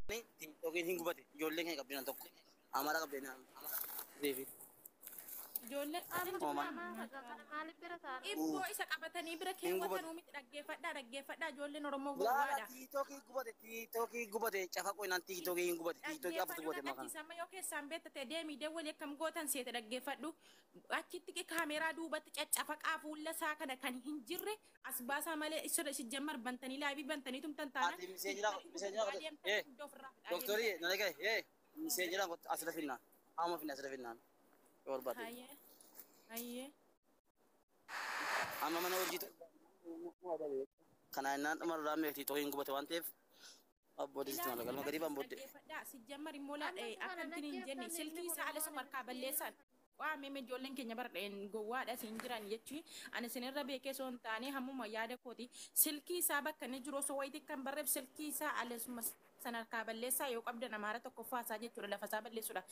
TikTokiin hin gubate. Ijoolleen keenya qabdina tokko. Amara qabdina. Deebi. Ijoolleen Ooman. Maaliif bira taa'an? Ibboo isa qabatanii bira Hin gubate. keewwatanuu miti. Dhaggeeffadhaa, dhaggeeffadhaa, ijoolleen Oromoo Laala gowwaadha. TikTokii gubate, TikTokii gubate, cafa qoinaan TikTokii hin gubate, TikTokii afurtu Dhaggeeffadhu gubate makan. dhaggeeffadhu, yoo keessaan beekta ta'e deemii dawwali. Akkam gootan seete? Dhaggeeffadhu, achitti kaameeraa duubatti caccafaqaa fuula isaa kana kan hin jirre as baasaa malee isa si jammar bantanii live bantanii tumtan taana. Ati miseenjira doktorii na dhagaye, miseenjira asirra finnaan amma finna, asirra finnaan yoo barbaade. Hayyee hayyee. Amma mana hojii kana innaan dhuma irraa mee TikTokii hin gubate waan ta'eef abbootii sitti mala galma gadi baan booddee. Dhaggeeffadhaa, si jammar immoo akkantiin hin jenne, silkii isaa ala suma harkaa balleessan. Waa meeme, ijoolleen keenya bara dheen gowwaadha siin jiran jechuun ani isinirra beekee osoo hin taane hammuma yaada kooti. Silkii isaa bakka inni jiru osoo wayitii kan barreef, silkii isaa ala suma sana harkaa balleessaa yoo qabdan, Amaara tokkoffaa isaa jechuudha, lafa isaa balleessuudha.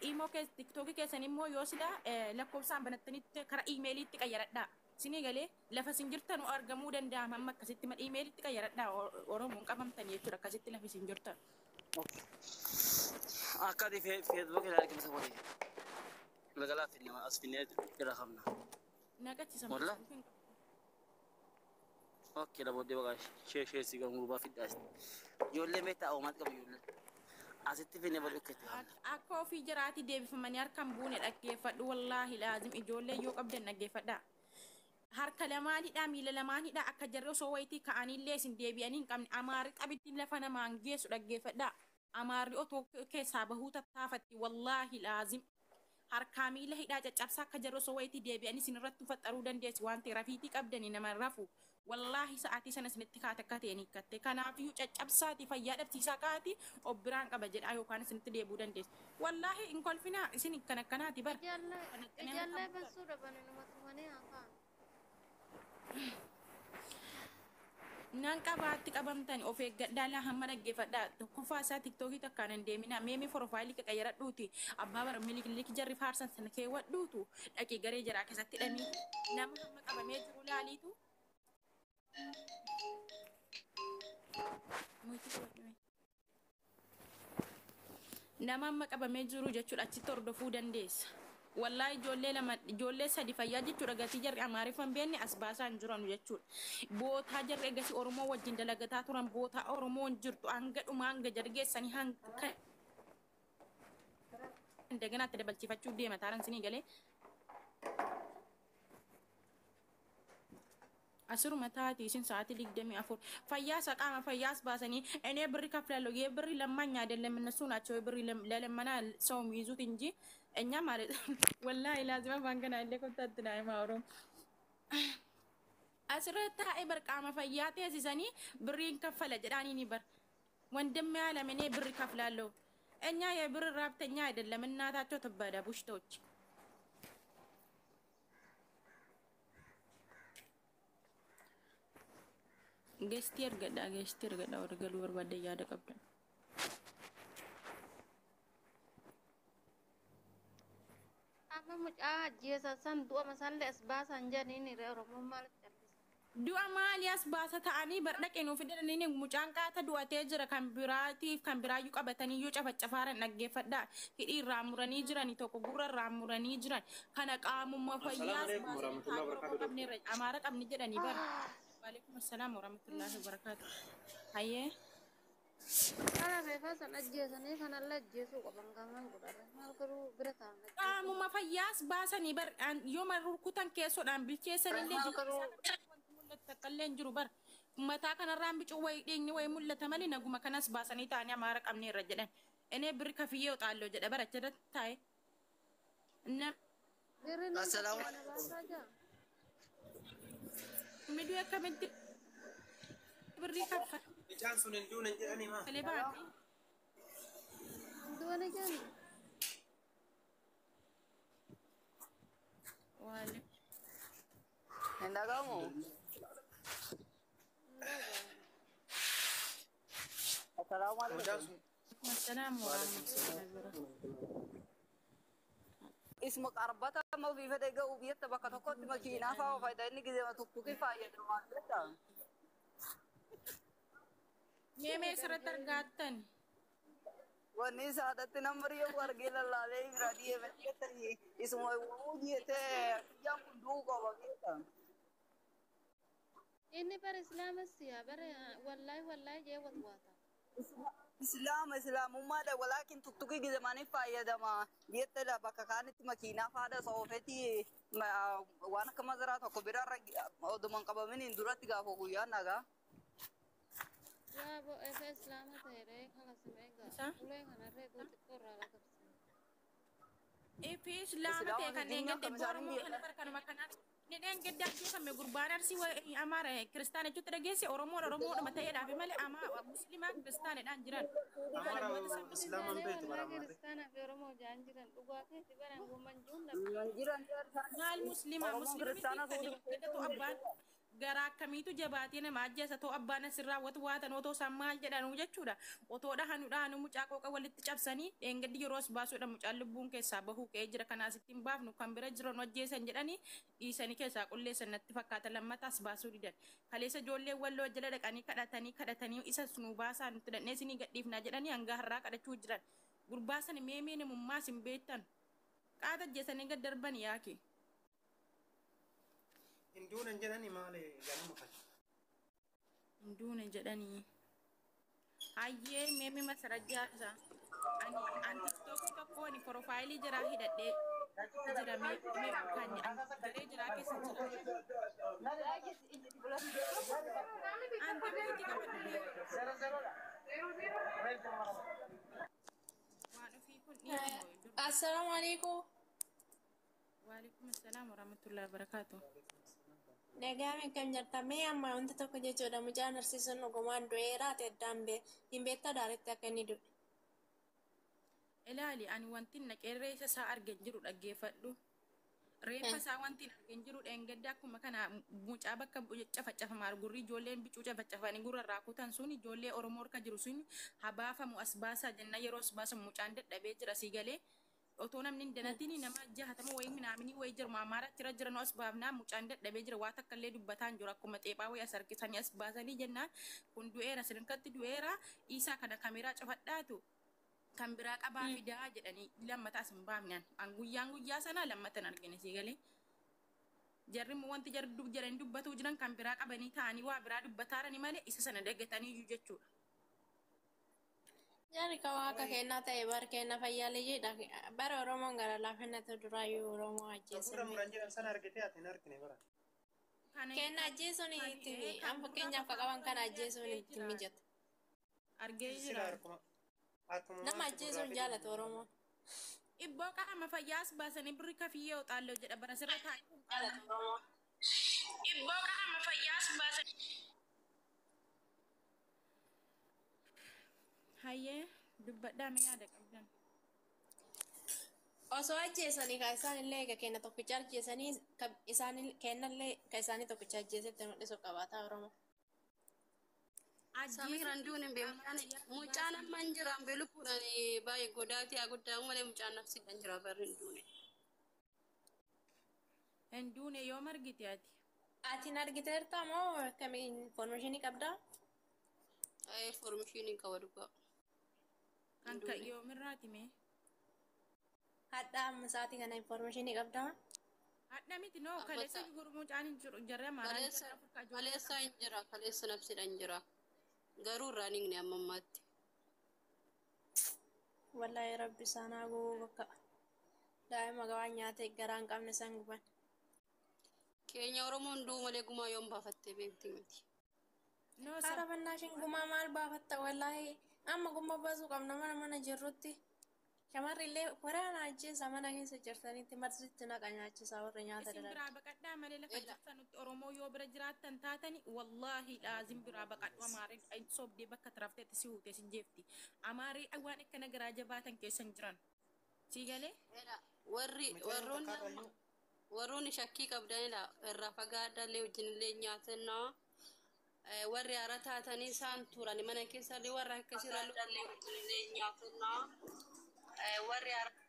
Imoo keessa TikTokii keessan immoo yoo sila lakkoofsaan banattanitti karaa iimeeliitti qayyaradhaa. Isinii galee? Lafa isin jirtan argamuu danda'ama amma akkasitti ma iimeeliitti qayyaradhaa, Oromoon qabamtan jechuudha, akkasitti lafa isin jirtan. Akka ati Feesbuuk irraa arginu saboote. Galgalaa finna, as finnee irra qabna. Naqachisa. Walla? Okay, la booddee baqa shee si gamu gurbaa fiddaas. Ijoollee meeshaa oomaatti qabu ijoollee. Asitti finnee booddee ukkatti qabna. Akka ofii jiraati deebifamanii harkaan buune. Dhaggeeffadhu, wallaahi laazim, ijoollee yoo qabdan dhaggeeffadhaa. Harka lamaanidha, miila lamaanidha, akka jarri osoo wayitii ka'aniillee isin deebi'anii hin qabne. Amaarri qabitti lafa namaan geessu, dhaggeeffadhaa. Amaarri otoo keessaa bahuu tattaafatti, wallaahi laazim. Harkaa miila hidhaa caccabsaa, akka jarri osoo wayitii deebi'anii isin irratti faxaruu dandeessi waan ta'e rafiitii qabdanii nama rafu. Wallaahi sa'aatii sana isinitti kaate akka ta'e ni hiikkatte. Kanaafiyyuu caccabsaati fayyaa dhabsiisaa kaati of biraan qaba jedhaa yookaan isinitti deebi'uu dandeessi. Wallaahi hin kolfinaa, isin kan akkanaati bara. Ijoollee bassuu dhabanii numa tumanii haa ka'an. Nan qabaatti qabamtani of eeggadhaa. Laa hamma dhaggeeffadhaa, tokkoffaa isaa TikTokii takkaan hin deemina. Meemii profile qaqayyaradhuuti abbaa bara Milikiliki jarri faarsan sana keewwadhuutu dhaqii garee jaraa keessatti hidhamii nama hamma qabamee jiru laaliitu. Muytii qabadhu mee. Nama amma qabamee jiru jechuudha, achitti hordofuu dandeessa. Wallaahi ijoollee lama, ijoollee sadi fayyaa jechuudha, gatii jarri Amaariffan hin beekne as baasaa hin jiranu jechuudha. Bootaa jarri egasii Oromoo wajjin dalagataa turan, bootaa Oromoo hin jirtu, hanga dhumaa hanga jarri geessanii hanga indaganaatti dabalchiifachuu deema taaran sinii galee. Asiruma taati isin sa'aatii 24 fayyaa isa qaama fayyaas baasanii እኔ ብር ከፍላለሁ። የብር ለማኝ አይደለም፣ እነሱ ናቸው የብር ለለመና ሰው የሚይዙት እንጂ እኛ ማለት ወላሂ ላዚማ ባንከና illee kottaatti naa oromo asirra taa'ee bar qaama fayyaa teessisanii birriin kaffala jedhaanii ni bar ወንድም ያለም እኔ ብር ከፍላለሁ። እኛ የብር ራብተኛ አይደለም፣ እናታቸው ትበዳ ቡሽቶች። Guest argadhaa, guest argadhaa, warra galuu barbaadde yaada qabdan. Amma mucaa ajjeesan san du'a masallee as baasan jedhaniin hiree Oromoon maaliif callisa? Du'a maali as baasa ta'anii bar dhaqee nuuf fidanii? Mucaan qaata du'atee jira, kan biraatiif kan biraayyuu qabatanii iyyuu cafacafaaran. Dhaggeeffadhaa, hidhii irraa muranii jiranii, tokko gurra irraa muranii jiran kana qaamummaa fayyaa as Assalaamu alaikum baasanii warahmatullahi taa'anii Oromoo wabarakatuh. qabneerra, Amaara qabni jedhanii bar. Waalaikum assalaam warahmatullahi wabarakatuh. Hayyee. Kana reefaa san ajjeesanii kanallee ajjeesuu qaban gamaan godhare maal garuu bira taa'an ajjeesuu. Qaamuma fayyaas baasanii bar yoo rukutan keessoodhaan bilcheessanillee Maal garuu wanti mul'atu takka illee hin jiru bar. Mataa kanarraan bicuu wayii dhiigni wayii mul'ata malee naguma kanas baasanii taa'anii Amaara qabneerra jedhan. Enee birri kafiyyee xaalloo jedha bara achirratti taa'e. Birri nan Assalaamu kaffala baasaa jira. Namni du'e akkamitti birrii kaffalee Mucaan sun hin duune jedhanii maa? baate? Du'a ni jennu. Waale. Hin dhagahamu? Assalaamu Mucaan alaikum. sun Assalaamu warahmatullahi wabarakatuh. Isuma qarbata amma ofii fedhe ga'u biyyatti bakka tokkotti makiinaa fa'aa fayyada inni gizema tuktuki fayyadamu maal jedha? Mee mee asirratti argaattan. Wanni isaadhatti namni yoo argee lallaalee bira dhiyeeffate isuma jettee kiyyaan kun du'uu qaba beektaa. Inni bara islaama siyaa bara wallaahi wallaahi jee watwaata. Islaama islaamummaadha walaakin tuktukii gizamaanii fayyadama jettedha bakka kaanitti makiinaa faadha soofetti waan akka mazaraa tokko biraarra oduma hin qabaminiin duratti gaafa guyyaa nagaa. Yaa bo efa islaama ta'e ree kalasime egaa ulee kanarree guu xiqqoo irraa lakabsine. Ifi islaama ta'e kanneen gadde Oromoo kana bara kanuma kanaan inni gadde ajjeefame gurbaan Arsii Amaara kiristaana jechuutti dhageesse Oromoon Oromoodhuma ta'eedhaaf malee amaa Musliimaa kiristaanadhaan jiran. Amaara islaamaan beektu bara Wallahi amaarri. kiristaanaa fi Oromoo jaan jiran dhugaa keetti bara woman juun Jiran Maal Musliimaa Oromoon Musliimni kiristaana ta'u abbaan garaa akkamiitu jabaatee nama ajjeesa ta'u abbaan asirraa watu waatan otoo isaan maal jedhanuu jechuudha. Otoo dhahanu dhahanu mucaa qooqa walitti cabsanii dheengaddi yeroo as baasuudha mucaan lubbuun keessaa bahuu ka'ee jira kanaas ittiin baafnu kan bira jiran ajjeesan jedhanii dhiisanii keessaa qulleessan natti fakkaata lammataas baasuu didan. Kaleessa ijoollee walloo jala dhaqanii kadhatanii kadhatanii isa nuu baasaa nutti dhaqnee isinii gadhiifnaa jedhanii hanga har'aa kadhachuu jiran. Gurbaa sana mee mee namummaas hin beektan. Qaata ajjeesanii gad darban yaake. Hin duunan jedhani maali ganama kana. Hin duune jedhanii. Hayyee meemi masarajjaa isaa. Ani an tiktookii tokko ani profaayilii jiraa hidhadhee jira mee mee kan an garee jiraa keessa jira. An tammiitti qabadhu mee waan ofii kun dhiiramoo dur. Assalamu alaikum. Waalaikum assalaam warahmatullahi wabarakaatu. Nagaa akkam jirta? Mee amma wanti tokko jechuudha mucaan Arsii sun dhugumaan du'eera ati addaan hin beektaa daaritti akka inni du'e. Ilaali ani wanti naqee reessa isaa argan jiru dhaggeeffadhu. Reeffa isaa wanti argan jiru dheengadda akkuma kana mucaa bakka cafacafamaa gurri ijoolleen bicuu cafacafanii gurra irraa kutan sun ijoollee Oromoo harka jiru sun habaafamu as baasaa jenna yeroo as baasamu mucaan dadhabee jira sii galee otoo namni hin danatiin nama jahatama wayii minaaminii wayii jirma amaaratti irra jiran as baafnaa mucaan dadhabee jira waa takka illee dubbataan jiru akkuma xeephaa wayii as harkisanii as baasanii jennaan kun du'eera sirrinkatti du'eera dhiisaa kana kameeraa cufadhaatu kan biraa qabaa fidaa jedhanii lammata as hin baafnaan an guyyaan guyyaa sanaa lammata hin argine sii galee. Jarri immoo wanti jarri jedhanii dubbatuu jiran kan biraa qabanii taa'anii waa biraa dubbataarani malee isa sana daggatanii iyyuu jechuudha. Jarri ka waaqa kennaa ta'e bar kenna fayyaalee bara Oromoon gara laafinnatu duraayyuu Oromoo Gurra ajjeesan. muran jedhan sana argitee ati hin argine bara. Kana Kenna ajjeesuun kan itti kan an gurraa fakkeenyaaf ka qaban kana faffaca'anii ajjeesuun argee itti jira. mijatu. Argee Sila jira. harkuma akkuma Nama maaltu gurraa ajjeesuun fi jaalatu Oromoon. Ibboo qaama fayyaas baasanii birri kafiyyee oxaalloo jedha bara sirra taa'ee kun qaama. Jaalatu Oromoon. Ibboo qaama fayyaas baasanii. Hayyee dubbadhaa mee yaada qabdan. Osoo ajjeesanii ka isaan illee eega kenna tokkicha ajjeesanii ka isaan kennallee ka isaanii tokkicha ajjeesetti mul'isu qabaata Oromoo. Ajjeesuun Samiiraan duun hin qaama beeku. fayyaas Mucaan baasanii. amma hin jiraan beelubbuudhaan baay'ee godaati haa guddaa malee mucaan nafsiidhaan jira barri hin duune. Hin duune yoo margite ati. Ati hin argiteerta moo akkamiin information qabdaa? Foormishiin hin qaba dhugaa. Kan Hin ka duune. yoomirraati mee? Hadha amma sa'aatii kana information qabdaa? Hadha miti noo Amma kaleessa gurmuu mucaan hin jiru jarri amaaraan kaleessa jarri Afrikaa ijoollee kaleessa hin jira kaleessa nafsiidhaan jira. Garuu irraa hin hiikne amma ammaatti. Wallaahi rabbi isaan haa gubuu bakka daa'ima gabaa nyaate garaa hin qabne san guban. Keenya Oromoon du'u malee gumaa yoom baafattee beekti miti. Noo Haadha fannaashin gumaa maal baafatta wallaahi amma gumaa baasuu qabna mana mana jirrutti. Shamarri illee waraana ajjeesa mana keessa jirtanitti marsitti naqa nyaachisaa warra nyaata Isin daladha. biraa baqadhaa malee lafa Ela jirtanutti Oromoo yoo bira jiraattan taatani wallaahi laazim biraa baqadhu amaarri sobdee bakka tarafteetti si huutee si jeefti. Amaarri waan akkana garaa jabaatan keessa hin jiran. Sii galee? ela warri Mucayyoon warroonni takka amma irrayyuu warroonni shakkii qabdanidha irraa fagaadhallee wajjinillee nyaatanna. Warri haaraa taatanii isaan turan mana keessallee warra akkasirra lollee wajjinillee nyaatanna. Warri haaraa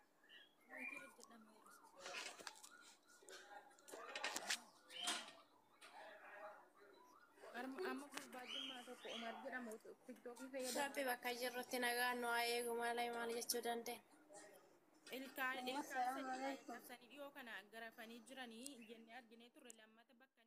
Amma gurbaa jimmaa tokko tokko Umar jedhamu tiktookii fayyadama. Rabbi bakka jirrutti nagaan nu haa eegu malee maal jechuu dandeenya. Ilkaan ilkaan sadii cabsanii dhiyoo kana garafanii jiranii jennee arginee turre lammata bakka